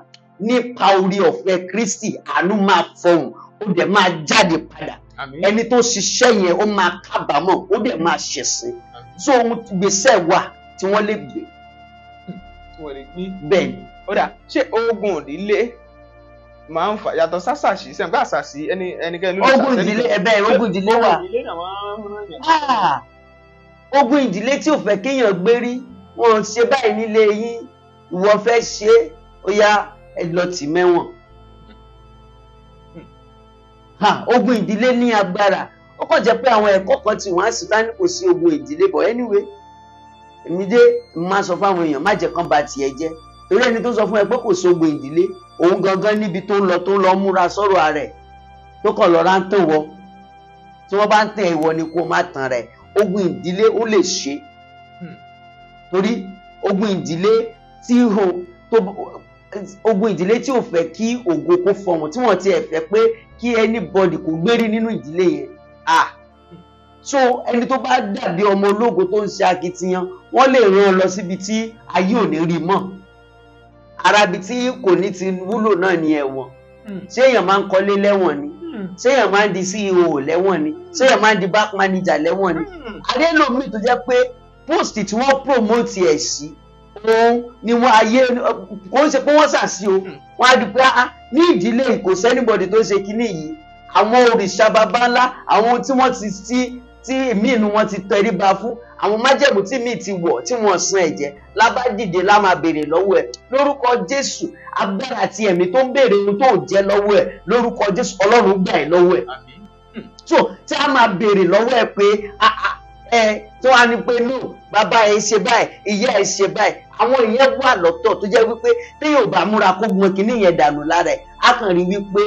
nípa orí ọ̀fẹ́ Kristi, àánú máa fọhùn, ó dẹ̀ máa jáde padà. Ẹni tó ṣiṣẹ́ yẹn, ó máa kábàámọ̀, ó dẹ̀ máa ṣẹ̀sín. So ohun gbèsè wà tí wọ́n lè gbé. Tí wọ́n lè gbé. Bẹ́ẹ̀ ni. Ó dà, ṣé ogun ìdílé máa ń fà yàtọ̀ sásàṣì sẹ́ǹgbà àṣàṣì ẹni ẹnikẹ́ni ló lè Ogun ìdílé ẹ̀bẹ̀, ogun ìdílé wà. Ogun ìdílé náà máa ń rán yàn. Ogun ìdílé tí ò fẹ́ kéèyàn gbé rí, wọn ò ṣe báyìí nílé yín, ìwọ fẹ́ ṣe é, ó yá, ẹ lọ tì mẹ́wọ̀n. Ogun ìdílé ní agbára. Ó kàn jẹ́ pé àwọn ẹ̀kọ́ kan tí wọ́n á sì tání kò sí ogun ìdílé, but anyway, èmi dé máa sọ fáwọn èèyàn, má jẹ́ kán ba tiẹ̀ jẹ́, torí ẹni tó sọ fún ẹ pé kò sí ogun ìdílé, òun gangan níbi tó ń lọ, tó ń lọ múra sọ̀rọ̀ rẹ̀, tó kàn lọ rántàn wọ. Tí wọ́n bá ń tẹ̀ ìwọ ni kó má tàn rẹ̀. Ogun ìdílé ó lè ṣe, torí ogun ìdílé tí o tó ogun ìdílé tí ò fẹ́ kí ògo kó fọhùn, tí wọ́n ti ẹ̀ fẹ́ pé kí anybody kò gbérí nínú ìdílé yẹn. Ah, so ẹni tó bá dàbí ọmọ ológo tó ń ṣe akitiyan, wọ́n lè rán ọ lọ síbi tí ayé ò ní rí mọ́. Arabi tí kò ní ti wúlò náà ni ẹ̀wọ̀n. Ṣé èèyàn máa ń kọ́lé lẹ́wọ̀n ni? Ṣé èèyàn máa ń di CEO lẹ́wọ̀n ni? Ṣé èèyàn máa ń di bank manager lẹ́wọ̀n ni? Adélòmíì tó jẹ́ pé post tí wọ́n promote ẹ̀ sí òun ni wọ́n ayé kò ń ṣe pé wọ́n ṣàṣì o, wọ́n á di pé ní ìdílé kò sẹ́nibọ̀dì tó ṣe kinní yìí, àwọn òrìṣà baba ńlá, àwọn tí wọ́n ti tí míì nu wọn ti tẹríba fún, àwọn májẹ̀mú tí míì ti wọ̀ tí wọ́n san ẹ̀jẹ̀ lábádìde lá máa béèrè lọ́wọ́ ẹ̀. Lórúkọ Jésù, agbára àti ẹ̀mí tó ń béèrè ohun tó jẹ́ lọ́wọ́ ẹ̀, lórúkọ Jésù Ọlọ́run gbà ẹ́ lọ́wọ́ ẹ̀. So tí a máa béèrè lọ́wọ́ ẹ̀ pé ẹ tó wá ní pé no, bàbá ẹ ṣe báyìí, ìyá ẹ ṣe báyìí, àwọn ìyẹn wà lọ́tọ̀ tó jẹ́ wípé téèyàn ò bá múra kó gbọn kinní yẹn dànù lára ẹ̀, á kàn rí wípé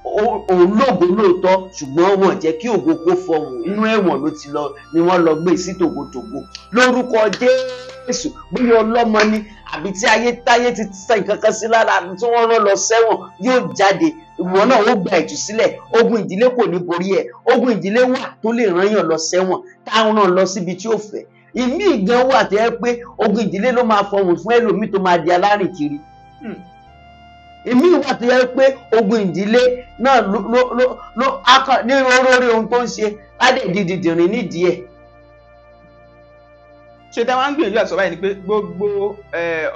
òun lógo lóòótọ́, ṣùgbọ́n wọn jẹ́ kí ògo kó fọhùn. Inú ẹ̀wọ̀n ló ti lọ ni wọ́n lọ gbé sí tògótògó. Lórúkọ Jésù, bóyá ọlọ́mọ ni àbí tí ayé táyé ti sàn kankan sí lára tí wọ́n rán lọ sẹ́wọ̀n, yóò jáde, ìwọ náà ó gba ìtúsílẹ̀. Ogun ìdílé kò ní borí ẹ̀. Ogun ìdílé wà tó lè rán yàn lọ sẹ́wọ̀n, táwọn náà lọ síbi tí ó fẹ́. Ìmí gan wà tó yẹ pé ogun ìdílé ló máa fọhùn fún ẹlòmíì tó máa di alárìn kiri. Èmi wà tó yẹ pé ogun ìdílé náà ló ló ló akọ ní orí ohun tó ń ṣe ládé dídìrín nídìí ẹ̀. Ṣé táwọn ń gbìyànjú àsọ báyìí ni pé gbogbo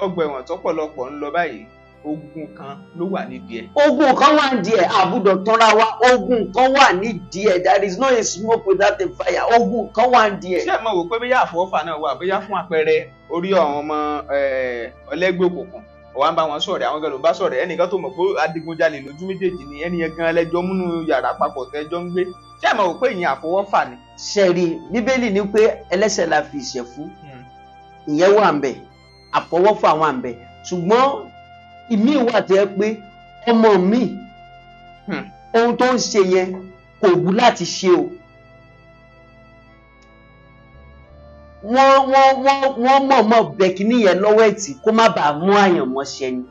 ọgbà ẹ̀wọ̀n tọ́pọ̀lọpọ̀ ń lọ báyìí, ogun kan ló wà nídìí ẹ̀. Ogun kan wà nídìí ẹ̀, àbúdọ̀ tanra wa, ogun kan wà nídìí ẹ̀. There is no a smoke without a fire. Ogun kan wà nídìí ẹ̀. Ṣé ẹ mọ̀ wò pé bóyá àfọwọ́fà náà wà, bóyá fún àpẹẹrẹ orí àwọn ọmọ ọlẹ́gbẹ́ òkùnkùn wọ́n bá wọn sọ̀rọ̀, àwọn gan ló bá sọ̀rọ̀, ẹnìkan tó mọ̀ pé adigunjalè lójú méjèèjì ni ẹni yẹn gan lẹ́jọ́ múnú yàrá papọ̀ tẹ́jọ́ ń gbé. Ṣé ẹ mọ̀ wò pé ìyẹn àfọwọ́fà ni? Ṣẹ̀rí Bíbélì ní pé ẹlẹ́ṣẹ̀ la fi ìṣẹ̀ fún, ìyẹn wà ń bẹ̀, àfọwọ́fà wà ń bẹ̀. Ṣùgbọ́n ìmí wà tó yẹ pé ọmọ mi ohun tó ń ṣe yẹn kò wù láti ṣe o. Wọ́n mọ̀ọ́mọ̀ bẹ̀ kíní yẹn lọ́wọ́ ẹ̀tì kó má bàa mú àyànmọ́ṣẹ́ ni.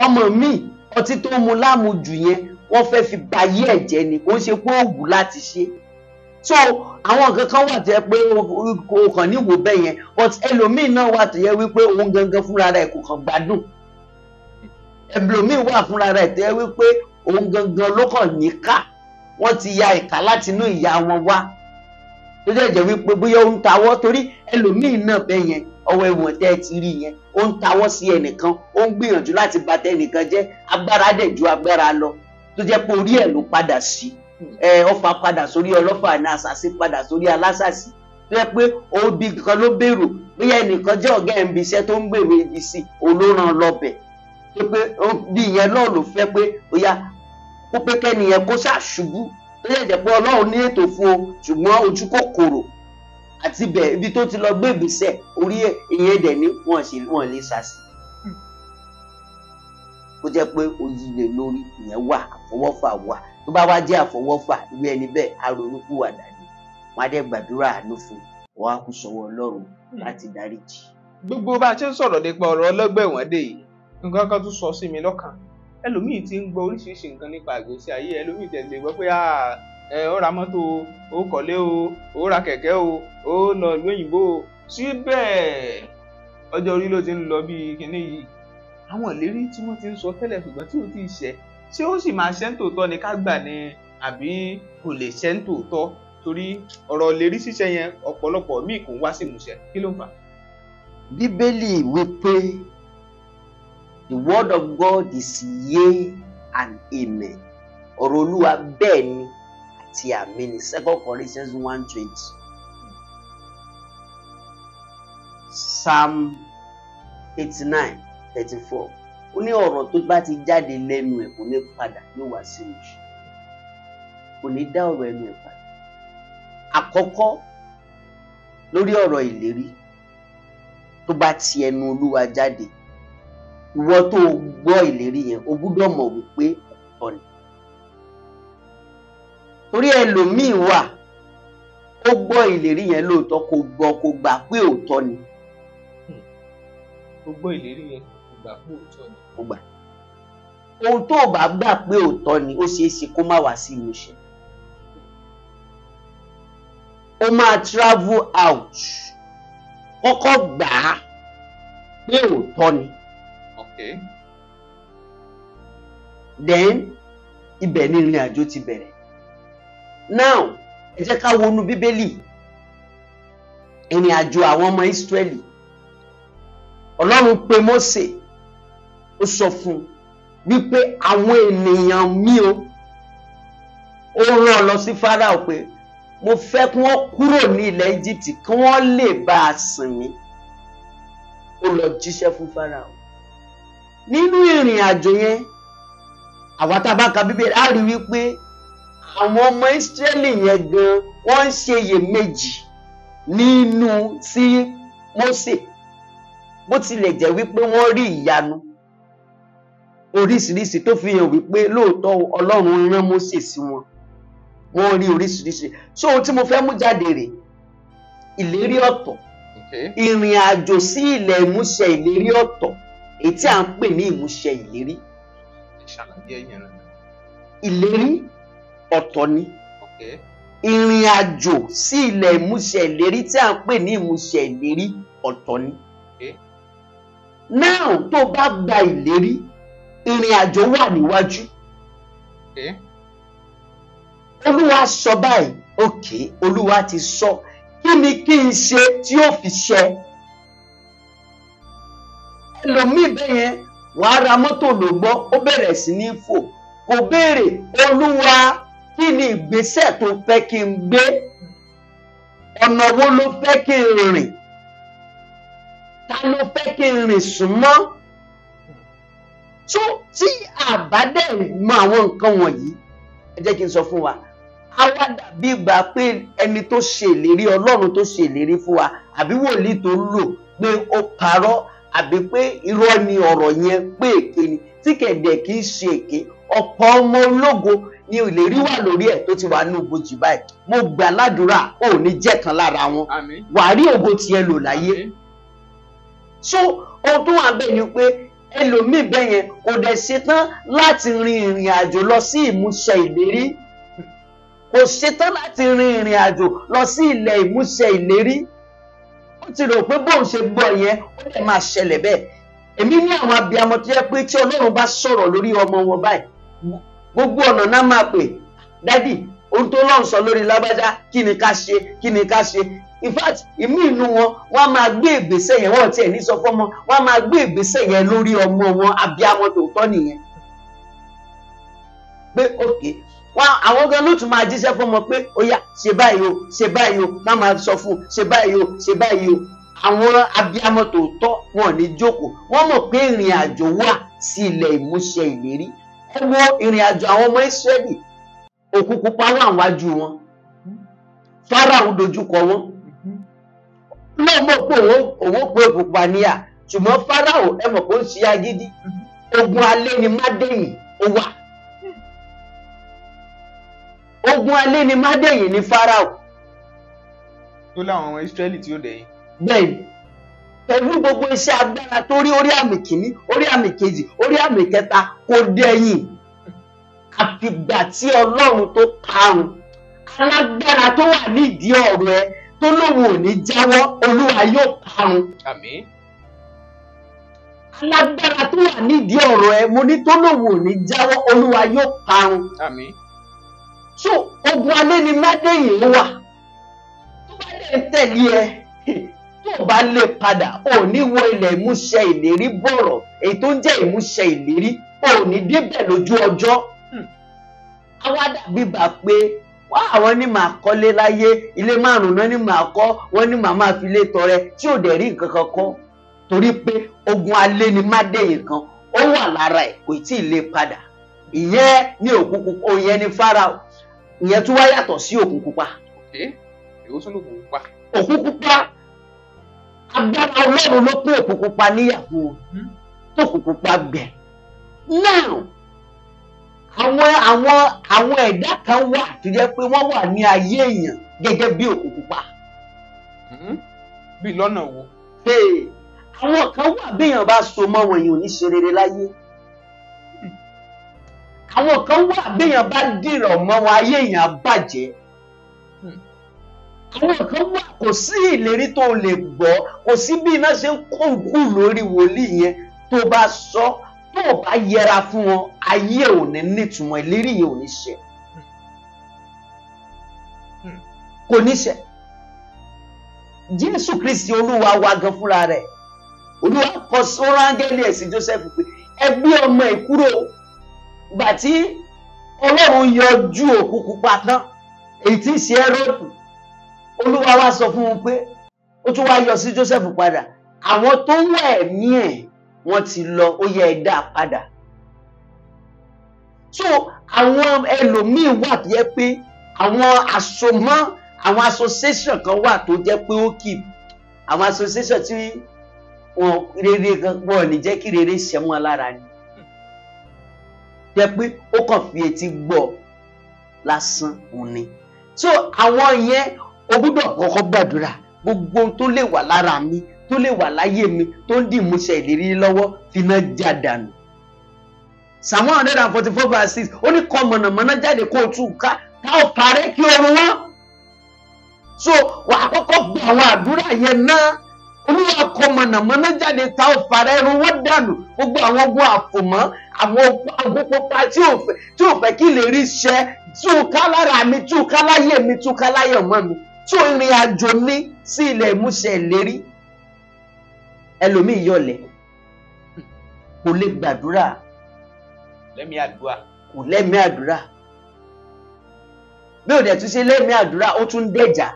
Ọmọ mi ọtí tó mu láàmú jù yẹn wọ́n fẹ́ fi bayé ẹ̀ jẹ́ ni, kò ń ṣe pé ó wù láti ṣe. So àwọn nǹkan kan wà tó yẹ pé o kàn ní wò bẹ́ẹ̀ yẹn, but ẹlòmíì náà wà tó yẹ wípé òun gangan fúnra rẹ̀ kò kàn gbádùn. Ẹlòmíì wà fúnra rẹ̀ tó yẹ wípé òun gangan ló kàn níkà, wọ́n ti ya ìkà láti inú ìyá wọn wá, tó dẹ̀ jẹ́ wípé bóyá ó ń tawọ́, torí ẹlòmíì náà bẹ́ẹ̀ yẹn ọwọ́ ẹ̀wọ̀n tẹ́ ẹ ti rí yẹn, ó ń tawọ́ sí ẹnìkan, ó ń gbìyànjú láti bà tẹnìkan jẹ́, agbára dẹ̀ ju agbára lọ, tó jẹ́ pé orí ẹ̀ ló padà sí, ọfà padà sórí ọlọ́fà ní àṣàṣì padà sórí alásàṣì, tó jẹ́ pé òbí kan ló bèrò bóyá ẹnìkan jẹ́ ọ̀gá ẹ̀ ń bi iṣẹ́ tó ń gbèrò ibi sí olóran lọ́bẹ̀, tó pé bí ìyẹn náà ló fẹ́ pé bóyá kó pé kẹ́niyẹn kó ṣàṣubú, tó yẹ jẹ́ pé Ọlọ́run ní ètò fún o, ṣùgbọ́n ojú kòkòrò àti bẹ̀ ibi tó ti lọ gbé ìgbésẹ̀ orí ẹ̀ ìyẹn dẹ̀ ní wọ́n lè ṣàṣì. Kó jẹ́ pé oyì lè lórí ìyẹn wà, àfọwọ́fà wà. Tó bá wá jẹ́ àfọwọ́fà, irú ẹni bẹ́ẹ̀ á ronúpìwàdà ni, wọ́n á dẹ̀ gbàdúrà àánú fún un, wọ́n á kú sọ́wọ́ Ọlọ́run láti dáríjì. Gbogbo bá a ṣe ń sọ̀rọ̀ nípa ọ̀rọ̀ ọlọ́gbà ẹ̀wọ̀n dé yìí, nǹkan kan tún sọ sí mi lọ́kàn. Ẹlòmíì ti ń gbọ́ oríṣiríṣi nǹkan nípa ìgbésí ayé, ẹlòmíì tẹ̀lé gbọ́ pé ó ra mọ́tò o, ó kọ́lé o, ó ra kẹ̀kẹ́ o, ó lọ ìlú òyìnbó o, síbẹ̀ ọjọ́ orí ló ti ń lọ bíi kinní yìí. Àwọn ìlérí tí wọ́n ti ń sọ tẹ́lẹ̀ ṣùgbọ́n tí ò tí ì ṣẹ, ṣé ó sì máa ṣẹ ń tòótọ́ ni ká gbà ni àbí kò lè ṣẹ ń tòótọ́? Torí ọ̀rọ̀ ìlérí ṣíṣẹ yẹn ọ̀pọ̀lọpọ̀ míì kò ń wá sí ìmúṣẹ. Kí ló ń fà? Bíbélì wípé the word of God is yea and amen. Ọ̀rọ̀ Olúwa bẹ́ẹ̀ ni àti àmín ni. 2 Corinthians 1:20. Psalm 89:34. Ó ní ọ̀rọ̀ tó bá ti jáde lẹ́nu ẹ̀ kò ní padà, yóò wá sí ìmúṣẹ. Kò ní dá ọ̀rọ̀ ẹnu ẹ̀ padà. Àkọ́kọ́ lórí ọ̀rọ̀ ìlérí tó bá ti ẹnu Olúwa jáde, ìwọ tó gbọ́ ìlérí yẹn o gbúdọ̀ mọ̀ wípé ọ̀tọ̀ ni. Torí ẹlòmíì wà ó gbọ́ ìlérí yẹn lóòótọ́, kò gbọ́, kò gbà pé òótọ́ ni. Ó gbọ́ ìlérí yẹn kò gbà pé òótọ́ ni. Kò gbà. Ohun tó o bá gbà pé òótọ́ ni, ó ṣeé ṣe kó má wá sí ìmúṣẹ. Ó máa travel out, kọ́kọ́ gbà á pé òótọ́ ni. Then ibẹ̀ ni ìrìn àjò ti bẹ̀rẹ̀. Now ẹ jẹ́ ká wọnú Bíbélì, ìrìn àjò àwọn ọmọ Ísírẹ́lì. Ọlọ́run pe Mósè, ó sọ fún un wípé àwọn ènìyàn mi o, ó rán lọ sí Fáráò pé mo fẹ́ kí wọ́n kúrò ní ilẹ̀ Egypt kí wọ́n lè bá a sìn mí. Ó lọ jíṣẹ́ fún Fáráò. Nínú ìrìn àjò yẹn, àwa tá a bá ka Bíbélì á rí wípé àwọn ọmọ Ísírẹ́lì yẹn gan wọ́n ń ṣe iyèméjì nínú sí Mósè, bó tilẹ̀ jẹ́ wípé wọ́n rí ìyanu oríṣiríṣi tó fi hàn wípé lóòótọ́ Ọlọ́run rán Mósè sí wọn. Wọ́n rí oríṣiríṣi. So ohun tí mo fẹ́ mú jáde rè, ìlérí ọ̀tọ̀, ìrìn àjò sí ilẹ̀ ìmúṣẹ ìlérí ọ̀tọ̀, èyí tí à ń pè ní ìmúṣẹ ìlérí. Ìlérí ọ̀tọ̀ ni. Ìrìn àjò sí ilẹ̀ ìmúṣẹ ìlérí tí à ń pè ní ìmúṣẹ ìlérí ọ̀tọ̀ ni. Now tó bá gba ìlérí, ìrìn àjò wà níwájú. Olúwa sọ báyìí, òkè Olúwa ti sọ, kí ni kí n ṣe tí ó fi ṣẹ? Ẹlòmíì bẹ́ẹ̀ yẹn, wàá ra mọ́tò ló gbọ́, ó bẹ̀rẹ̀ sí ní fò. Kò béèrè, Olúwa kí ni ìgbésẹ̀ tó fẹ́ kí n gbé? Ọ̀nà wo ló fẹ́ kí n rìn? Ta ló fẹ́ kí n rìn súnmọ́? Tó tí àbádẹ́ mọ àwọn nǹkan wọ̀nyí, ẹ jẹ́ kí n sọ fún wa, àwa dàbí ìgbà pé ẹni tó ṣe ìlérí, Ọlọ́run tó ṣe ìlérí fún wa, àbí wòlíì tó lò pé ó parọ́, àbí pé irọ́ ni ọ̀rọ̀ yẹn, pé èké ni, tí kẹ̀dẹ̀ kì í ṣe èké. Ọ̀pọ̀ ọmọ ológo ni ìlérí wà lórí ẹ̀ tó ti wà ní ibojì báyìí. Mo gbà ládùúrà, ò ní jẹ́ kan lára wọn, wàá rí ògo tiẹ̀ lò láyé. So ohun tó wà bẹ́ẹ̀ ni pé ẹlòmíì bẹ́ẹ̀ yẹn kò dẹ̀ ṣetán láti rin ìrìn àjò lọ sí ìmúṣẹ ìlérí, kò ṣetán láti rin ìrìn àjò lọ sí ilẹ̀ ìmúṣẹ ìlérí. Ó ti rò pé bóun ṣe gbọ́ yẹn ó dẹ̀ máa ṣẹlẹ̀ bẹ́ẹ̀. Èmi ní àwọn abiyamọ tó yẹ pé tí Ọlọ́run bá sọ̀rọ̀ lórí ọmọ wọn báyìí, gbogbo ọ̀nà náà máa pè, dádì, ohun tó lọ́n sọ lórí lágbájá, kí ni ká ṣe, kí ni ká ṣe? In fact, ìmí inú wọn, wọ́n á máa gbé ìgbésẹ̀ yẹn, wọ́n tiẹ̀ ní sọ fọ́mọ, wọ́n á máa gbé ìgbésẹ̀ yẹn lórí ọmọ wọn. Abiyamọ tòótọ́ nìyẹn. Pé òkè, wọn àwọn gan ló tún máa jíṣẹ́ fọ́mọ pé ó yá, ṣe báyìí o, ṣe báyìí o, má máa sọ fún un, ṣe báyìí o, ṣe báyìí o. Àwọn abiyamọ tòótọ́ wọn ò ní jókòó, wọ́n mọ̀ pé ìrìn àjò wà sí ilẹ̀ ìmúṣẹ ìlérí. Ẹ wo ìrìn àjò àwọn ọmọ Ísírẹ́lì, òkun pupa wà wájú wọn, Fáráò dojúkọ wọn. Náà mọ̀ pé òun pé òkun pupa níyà, ṣùgbọ́n Fáráò ẹ mọ̀ pé ó ń ṣe agídí. Ogun alẹ́ ni Mádẹ́yìn ó wà. Ogun alẹ́ ni Mádẹ́yìn ní Fáráò. Tó láwọn ọmọ Ísírẹ́lì tí ó dẹ̀yìn. Bẹ́ẹ̀ni, pẹ̀lú gbogbo iṣẹ́ agbára tó rí, orí àmì kìíní, orí àmì kejì, orí àmì kẹta, kò dẹ̀yìn. Àfìgbà tí Ọlọ́run tó karùn-ún, alágbára tó wà nídìí ọ̀rọ̀ ẹ tó lóun ò ní jáwọ́, Olúwa yóò parun. Àmín. Alágbára tó wà nídìí ọ̀rọ̀ ẹ, mo ní tó lóun ò ní jáwọ́, Olúwa yóò parun. Àmín. So ogun alẹ́ ni Mádẹ́yìn wà. Tó bá dẹ̀ ń tẹ̀lé ẹ, tó bá lè padà, ò ní wọ ilẹ̀ ìmúṣẹ ìlérí bọ̀rọ̀, èyí tó ń jẹ́ ìmúṣẹ ìlérí, ò ní débẹ̀ lójú ọjọ́. Àwa dàbí bà pé wá àwọn ní màá kọ́lé láyé, ilé márùn-ún náà ní màá kọ́, wọ́n ní màá máa fi lé tọrẹ, tí ò dẹ̀ rí nǹkan kan kọ́, torí pé ogun alẹ́ ni Mádẹ́yìn kan ó wà lára ẹ̀, kò tí ì lè padà. Ìyẹn ní òkun pupa, ìyẹn ní Fáráò, ìyẹn tún wá yàtọ̀ sí òkun pupa. Òkun pupa, agbára Ọlọ́run ló pín òkun pupa níyàwó tó òkun pupa gbẹ. Now àwọn ẹ̀dá kan wà tó jẹ́ pé wọ́n wà ní ayé èèyàn gẹ́gẹ́ bí òkun pupa. Bí lọ́nà wo? Àwọn kan wà béèyàn bá so mọ́ wọn, èèyàn ò ní ṣe rere láyé. Àwọn kan wà béèyàn bá dìrọ̀ mọ́ wọn, ayé èèyàn á bàjẹ́. Àwọn kan wà kò sí ìlérí tó lè gbọ́, kò sí bí iná ṣe ń kó òkú lórí wòlíì yẹn, Tó bá sọ, tó o bá yẹra fún wọn, ayé ò ní nítumọ̀, ìlérí yẹn ò ní ṣẹ. Kò ní ṣẹ. Jésù Kristi Olúwa wa gan fúnra rẹ̀, Olúwa kọ sọ́rọ́ áńgẹ́lì ẹ̀ sí Joseph pé ẹ gbé ọmọ ẹ̀ kúrò. Ìgbà tí Ọlọ́run yọjú òkú pupa tán, èyí tí ń ṣe Hẹ́rọ́dù, Olúwa wá sọ fún un pé ó tún wá yọ sí Joseph padà, àwọn tó ń wá ẹ̀mí ẹ̀ wọ́n ti lọ, ó yẹ ẹ dá padà. So àwọn ẹlòmíín wà tó yẹ pé àwọn àsomọ́, àwọn association kan wà tó jẹ́ pé ó kì àwọn association tí wọn rere wọn ò ní jẹ́ kí rere ṣẹ wọn lára ni, jẹ́ pé ó kàn fi etí gbọ́ lásán òun ni. So àwọn yẹn o gbúdọ̀ kọ́kọ́ gbàdúrà, gbogbo ohun tó lè wà lára mi, tó lè wà láyé mi, tó ń dì ìmúṣẹ ìlérí lọ́wọ́, finá já dànù. Psalm 144 verse 6, ó ní kọ mọ̀nàmọ́ná jáde kó o tún ká, ká o parẹ́ kí oorun wọn. So wà á kọ́kọ́ gba àwọn àdúrà yẹn náà. Olúwa kọ mọ̀nàmọ́ná jáde, tá o parẹ́ irun wọn dànù. Gbogbo àwọn ogun àfòmọ́, àwọn ogun pupa tí ò fẹ́ kí ìlérí ṣẹ, tú ká lára mi, tú ká láyé mi, tú ká láyé ọmọ mi. Tó ìrìn àjò ní sí ilẹ̀ ìmúṣẹ ìlérí. Ẹlòmíì yọlẹ̀, kò lè gbàdúrà, lẹ́mìí àdúrà, kò lẹ́mìí àdúrà. Bí ò dẹ̀ tún ṣe lẹ́mìí àdúrà, ó tún dẹ̀jà.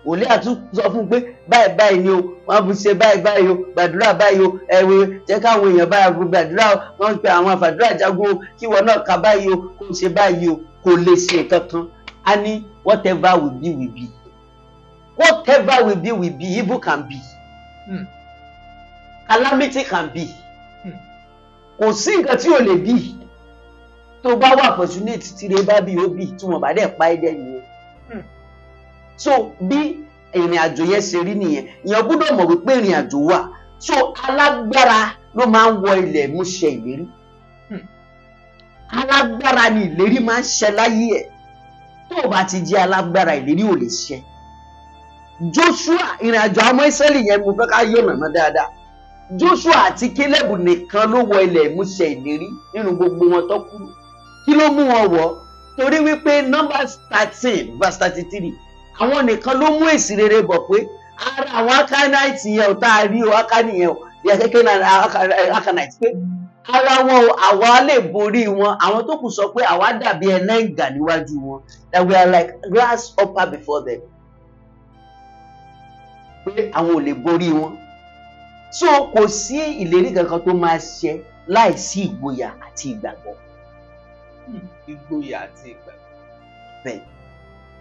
Òlé àtún sọ fún un pé báyìí báyìí ni o, wọ́n fi ṣe báyìí báyìí o, gbàdúrà báyìí o, ẹ̀wẹ̀ jẹ́ káwọn èèyàn báyìí gbàdúrà o, wọ́n pe àwọn àfàdúrà jagun o, kí wọn náà ka báyìí o, kó ṣe báyìí o, kò lè ṣe nǹkan kan. A ní whatever will be will be, whatever will be will be, evil can be, calamity can be. Kò sí nǹkan tí ò lè bí. Tó bá wà fortunate, tí rẹ bá bí ó bí, tí wọn bá dẹ̀ pa ẹ́ dẹ̀ nìyẹn. So bí ìrìn àjò yẹn ṣe rí nìyẹn. Ìyẹn gbọ́dọ̀ mọ̀ wípé ìrìn àjò wà. So alágbára ló máa ń wọ ilẹ̀ ìmúṣẹ ìlérí. Alágbára ni ìlérí máa ń ṣẹ láyé ẹ̀. Tó o bá ti jẹ́ alágbára, ìlérí ò lè ṣẹ. Joshua, ìrìn àjò àwọn Ísírẹ́lì yẹn mo fẹ́ ká yọ̀nà náà dáadáa. Joshua àti Caleb nìkan ló wọ ilẹ̀ ìmúṣẹ ìlérí nínú gbogbo wọn tó kúrò. Kí ló mú wọn wọ̀? Torí wípé Numbers 13 verse 33, àwọn nìkan ló mú èsì rere bọ̀ pé ara àwọn Akanaiti yẹn ò tá a rí o, Akani yẹn ò yẹ kékeré Akanaiti pé ara wọn o, àwa lè borí wọn. Àwọn tó kù sọ pé àwa dàbí ẹlẹ́ǹgà níwájú wọn, that we are like grasshopper before them, pé àwọn ò lè borí wọn. So kò sí ìlérí kankan tó máa ṣẹ láì sí ìgboyà àti ìgbàgbọ́. Ìgboyà àti ìgbàgbọ́. Bẹ́ẹ̀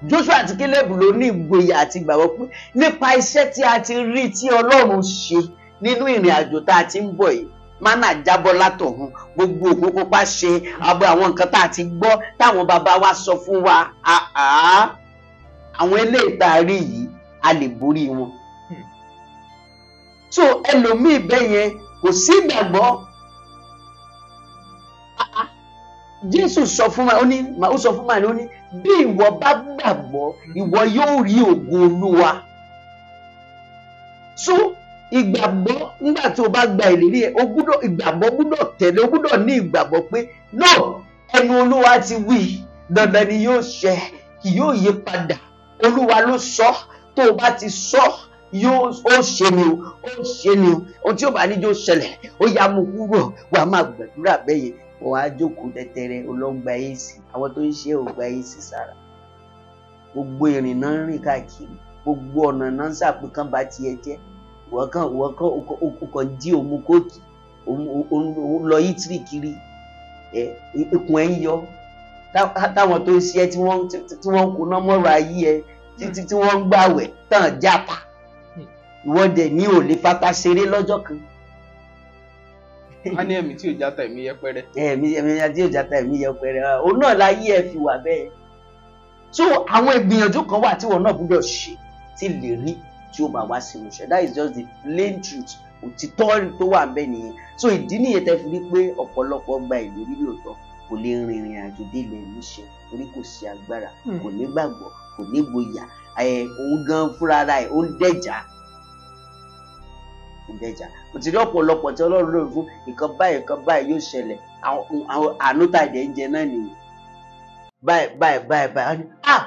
Joshua àti Caleb ló ní ìgboyà àti ìgbàgbọ́ pé nípa iṣẹ́ tí a ti rí tí Ọlọ́run ṣe nínú ìrìn àjò tá a ti ń bọ̀ yìí, mánà jábọ́ látọ̀hún, gbogbo òkú pupa ṣe àbọ̀ àwọn nǹkan tá a ti gbọ́ táwọn bàbá wa sọ fún wa, àwọn eléyìí tá a rí yìí a lè borí wọn. So ẹlòmíì bẹ́ẹ̀ yẹn kò sí ìgbàgbọ́. Jésù sọ fún wa, ó ní ó sọ fún wa, ó ní bí ìwọ bá gbàgbọ́, ìwọ yóò rí ògo Olúwa. So ìgbàgbọ́, nígbà tí o bá gba ìlérí ẹ, o gbúdọ̀ ìgbàgbọ́ gbúdọ̀ tẹ̀lé, o gbúdọ̀ ní ìgbàgbọ́ pé no, ẹnu Olúwa ti wí, dandan ni yóò ṣẹ, kì yóò yí padà. Olúwa ló sọ, tó o bá ti sọ yóò ó ṣe ni o, ó ṣe ni o. Ohun tí ó bá níjó ṣẹlẹ̀, ó yá mú kúrò, wàá máa gbàdúrà bẹ́yẹn. Wọ́n á jókòó tẹ́tẹ́rẹ́, ọlọ́gba èsì, àwọn tó ń ṣe ò gba èsì sára. Gbogbo ìrìn náà ń rìn káàkiri, gbogbo ọ̀nà náà ń sàpékán bá tiẹ̀ jẹ́. Wọ́n kàn jí òmu kóòkì, òun lọ yítírì kiri, ikùn ẹ̀ ń yọ. Táwọn tó ń ṣe tí wọ́n ń kuná mọ́rọ̀ ayé ẹ, títí tí wọ́n ń gbàwẹ̀ tán jápa. Ìwọ dẹ̀ ní ò lè fata ṣeré lọ́jọ́ kan. A ní ẹ̀mí tí ò játa ẹ̀mí yẹpẹrẹ. Ẹ̀mí tí ò játa ẹ̀mí yẹpẹrẹ, òun náà láyé ẹ fi wà bẹ́ẹ̀. So àwọn ìgbìyànjú kan wà tí wọn náà gbúdọ̀ ṣe tí lè rí tí ó máa wá sí ìmúṣẹ. That is just the plain truth. Òtítọ́ tó wà bẹ́ẹ̀ nìyẹn. So ìdí nìyẹn tẹ́ fi rí pé ọ̀pọ̀lọpọ̀ gba ìlérí lóòótọ́ kò lè rin ìrìn àjò dé ilẹ̀ ìmúṣẹ torí kò sí agbára, kò ní gbàgbọ́, kò ní gboyà, òun gan fúnra ẹ̀ ó ń dẹ̀jà. Kò dẹjà. Mo ti rí ọ̀pọ̀lọpọ̀ tí Ọlọ́run lò fún nǹkan báyìí, nǹkan báyìí yóò ṣẹlẹ̀. Àwọn àánú tá ìdẹ̀ ń jẹ náà nìyí. Báyìí báyìí báyìí báyìí, ah,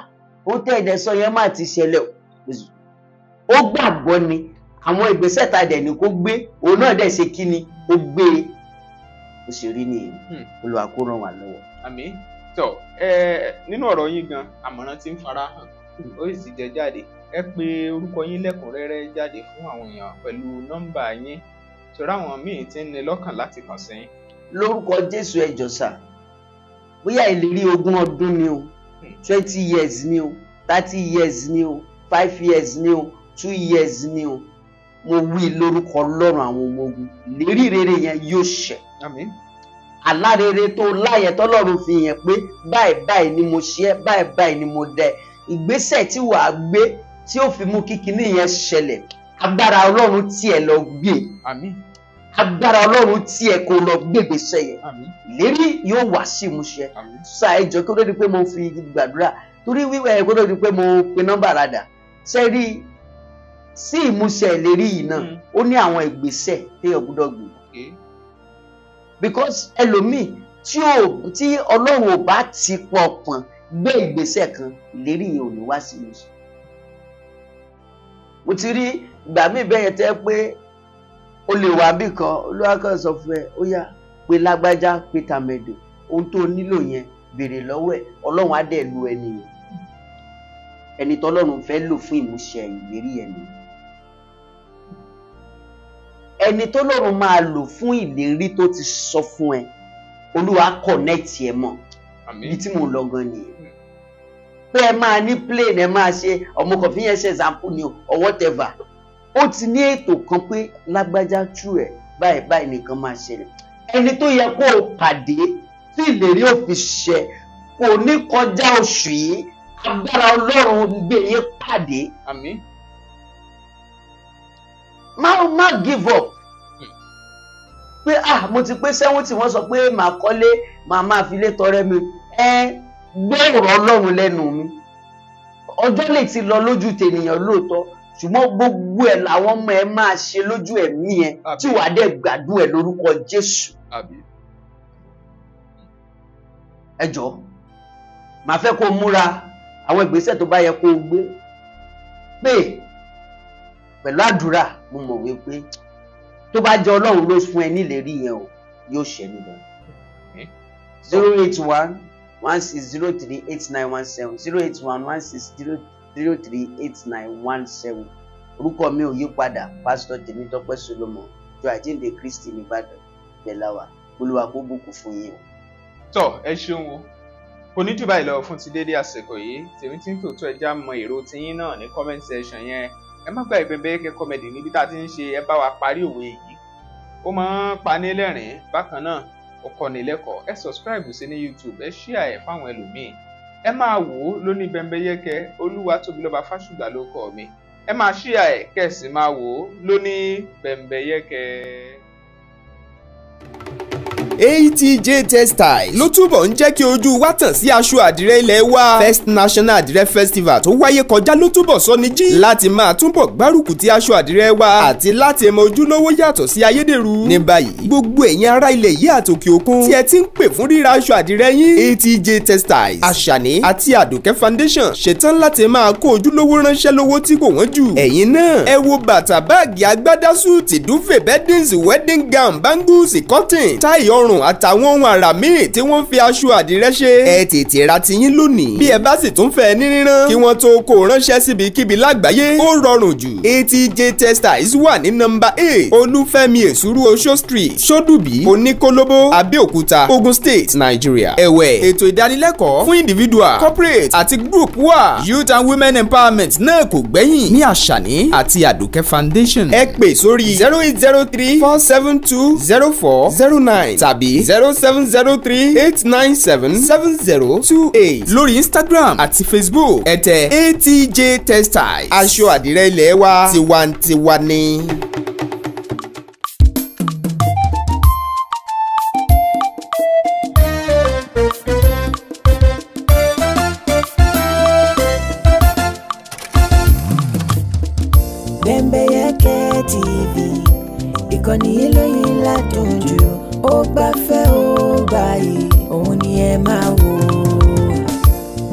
ó tẹ́ ẹ̀dẹ̀ sọ yẹn má ti ṣẹlẹ̀. Ó gbàgbọ́ ni. Àwọn ìgbésẹ̀ tá a dẹ̀ ní kó gbé, òun náà dẹ̀ ṣe kí ni ó gbé e. Ó sì rí nìyí. Olúwa kó ràn wá lọ́wọ́. Àmín. Tọ ẹ nínú ọ̀rọ̀ yín gan, àmọ̀ràn tí ń fara hàn, ó sì jẹ jáde. Ẹ pe orúkọ yín lẹ́kùnrẹ́rẹ́ jáde fún àwọn èèyàn pẹ̀lú nọ́mbà yín, torí àwọn míì ti ń ní lọ́kàn láti kàn sí yín. Lórúkọ Jésù, ẹ jọ̀ọ́ sà, bóyá ìlérí 20 ọdún ni o, 20 years ni o, 30 years ni o, 5 years ni o, 2 years ni o, mo wí lórúkọ Ọlọ́run àwọn ọmọ ogun, ìlérí rere yẹn yóò ṣẹ. Àmín. Àlá rere tó láyẹ tọ́lọ́run fi yẹn pé báyìí báyìí ni mo ṣe é, báyìí báyìí ni mo dẹ, ìgbésẹ̀ tí wàá gbé tí ó fi mú kíkiní yẹn ṣẹlẹ̀, agbára Ọlọ́run tiẹ̀ lọ gbé. Àmín. Agbára Ọlọ́run tiẹ̀ kó lọ gbé ìgbésẹ̀ yẹn. Àmín. Ìlérí yóò wá sí ìmúṣẹ. Àmín. Sá ẹ jọ̀ọ́, kó ló di pé mo fi gbàdúrà, torí wíwẹ̀ kó ló di pé mo pe nọ́mbà rádà sẹ́rí sí ìmúṣẹ ìlérí yìí náà, ó ní àwọn ìgbésẹ̀ téèyàn gbọ́dọ̀ gbé. Because ẹlòmíì tí Ọlọ́run ò bá ti pọ̀pọ̀n gbé ìgbésẹ̀ kan, ìlérí yẹn ò ní wá sí ìmúṣẹ. Mo ti rí ìgbà míì bẹ́ẹ̀ yẹn tẹ́ pé o lè wà bí kan, Olúwa kan sọ fún ẹ, ó yá pé lágbájá, pé tàmẹ̀dò, ohun tó nílò yẹn béèrè lọ́wọ́ ẹ̀, Ọlọ́run á dẹ̀ lu ẹni yẹn. Ẹni tọ́lọ́run fẹ́ lò fún ìmúṣẹ ìlérí yẹn ni. Ẹni tọ́lọ́run máa lò fún ìlérí tó ti sọ fún ẹ, Olúwa connect ẹ mọ́. Ibi tí mò ń lọ gan nìyẹn. Pé ẹ máa ní plane, ẹ máa ṣe ọmọ kan fi yẹn ṣe example ni o, or whatever. Ó ti ní ètò kan pé lágbájá tú ẹ báyìí báyìí nìkan máa ṣẹlẹ̀. Ẹni tó yẹ kó o pàdé tí ìlérí ò fi ṣẹ kò ní kọjá oṣù yìí, agbára Ọlọ́run gbé yín pàdé. Àmín. Má give up. Pé ah, mo ti pé 70, wọ́n sọ pé màá kọ́lé, màá máa fi lé tọrẹ mi. Ẹ gbọ́ ọ̀rọ̀ Ọlọ́run lẹ́nu mi. Ọjọ́ lè ti lọ lójú tènìyàn lóòótọ́, ṣùgbọ́n gbogbo ẹ̀ làwọn ọmọ ẹ máa ṣe lójú ẹ̀mí yẹn tí wàá dẹ̀ gbádùn ẹ̀ lórúkọ Jésù. Ẹ jọ̀ọ́, màá fẹ́ kó múra àwọn ìgbésẹ̀ tó bá yẹ kó o gbé. Pé pẹ̀lú àdúrà, mo mọ̀ wípé tó bá jẹ́ Ọlọ́run ló fún ẹ nílérí yẹn o, yóò ṣẹ níbẹ̀. 081 16 03 8917, 081 16 03 8917. Orúkọ mi ò yí padà, Pásítọ̀ Tèmítọ́pẹ́ Solomon, Ìjọ Àjíǹde Kristi nìbàdàn bẹ̀láwà. Olúwa kó bùkún fún yín o. Tọ́ ẹ ṣeun o, kò ní jù báyìí lọ fún ti dédé àsìkò yìí. Tèmi tí ń tòótọ́, ẹja mọ èrò tiyín náà ní comment section yẹn. Ẹ má gbàgbé Bembeyeke Comedy níbi tá a ti ń ṣe ẹ bá wa parí òwe yìí, ó máa ń pani lẹ́rìn-ín, bákan náà ó kọ́ni lẹ́kọ̀ọ́. Ẹ subscribe sí ní YouTube, ẹ share ẹ̀ fáwọn ẹlòmíì, ẹ máa wò ó lóní Bembeyeke. Olúwatóbilọ́ba Fásùgbà ló kọ mi. Ẹ máa share ẹ̀ kẹ́sì máa wò ó lóní Bembeyeke. ATJ Textiles ló túbọ̀ ń jẹ́ kí ojú wa tàn sí aṣọ àdìrẹ ilẹ̀ wa. First National Àdìrẹ Festival tó wáyé kọjá ló túbọ̀ sọ ní jí láti máa túbọ̀ gbárùkù ti aṣọ àdìrẹ wa àti láti mọ ojúlówó yàtọ̀ sí ayédèrú. Ní báyìí, gbogbo ẹ̀yin ará ilẹ̀ yìí àtòkè òkun tí ẹ ti ń pè fún ríra aṣọ àdìrẹ yín, ATJ Textiles, Àṣàní àti Àdùkẹ́ Foundation ṣetán láti máa kó ojúlówó ránṣẹ́ lówó tí kò wọ́n jù. Ẹ̀yin náà ẹ wo bàtà, báàgì, agbádá, súùtì, duvet, beddings, wedding gown, bangles, cotton, táì ọrùn àtàwọn ohun àrà míì tí wọ́n fi aṣọ àdìrẹ ṣe. Ẹ tètè ra tiyín lónìí. Bí ẹ bá sì tún fẹ́ ní rírán kí wọ́n tó kó ránṣẹ́ síbikíbi lágbàáyé, ó rọrùn jù. ATJ Textiles wà ní nọ́mbà 8 Olúfẹ́mi Èsúrú Oṣó Street, Ṣódùbí, Oníkólóbó, Abẹ́òkúta, Ogun State, Nigeria. Ẹ̀wẹ̀, ètò ìdánilẹ́kọ̀ọ́ fún individual, corporate àti group wà. Youth and women empowerment náà kò gbẹ́yìn ní Àṣàní àti Àdùkẹ́ Foundation. Ẹ pè sórí 0803 472 0409 tàbí 0703 897 7028. Lórí Instagram àti Facebook, ẹ tẹ ATJ Textiles. Aṣọ àdìrẹ ilé wa tiwantiwa ni. Bembeyeke TV. gbafẹ́ ó gbààyè, òun ni ẹ máa wò.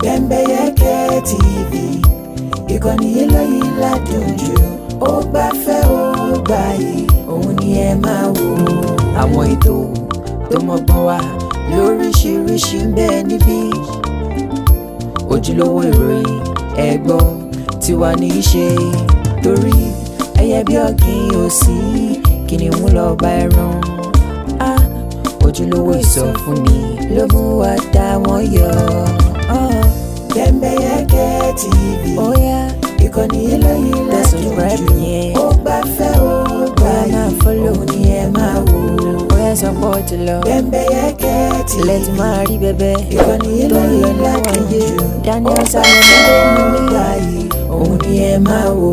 Bembeyeke TV, ìkànnì eléyìí ládùn jù. Ó gbafẹ́ ó gbààyè, òun ni ẹ máa wò. Àwọn ètò tó mọ́gbọ́n wá lóríṣiríṣi ń bẹ níbí. Ojúlówó ìròyìn ẹ̀gbọ́ tiwa ní í ṣe, torí ẹyẹ bí ọ̀gìn ò sí, kìnìún lọ bá ẹran. Á ojúlówó ìsọfúnni ló mú wa dá wọn yọ. Bembeyeke TV, ìkànnì eléyìí ládùn jù. Ó gbafẹ́ ó gbààyè, òun ni ẹ máa wò. Bóyá sọ pé ó ti lọ. Bembeyeke TV, Lẹ́tí máa rí bẹ́bẹ́ ìkànnì tó ń lọ eléyìí níwọ̀n ládùn ayé. jù. Daniel Ó Salomon gbafẹ́ ló ó ní mí. gbààyè, òun ni ẹ máa wò.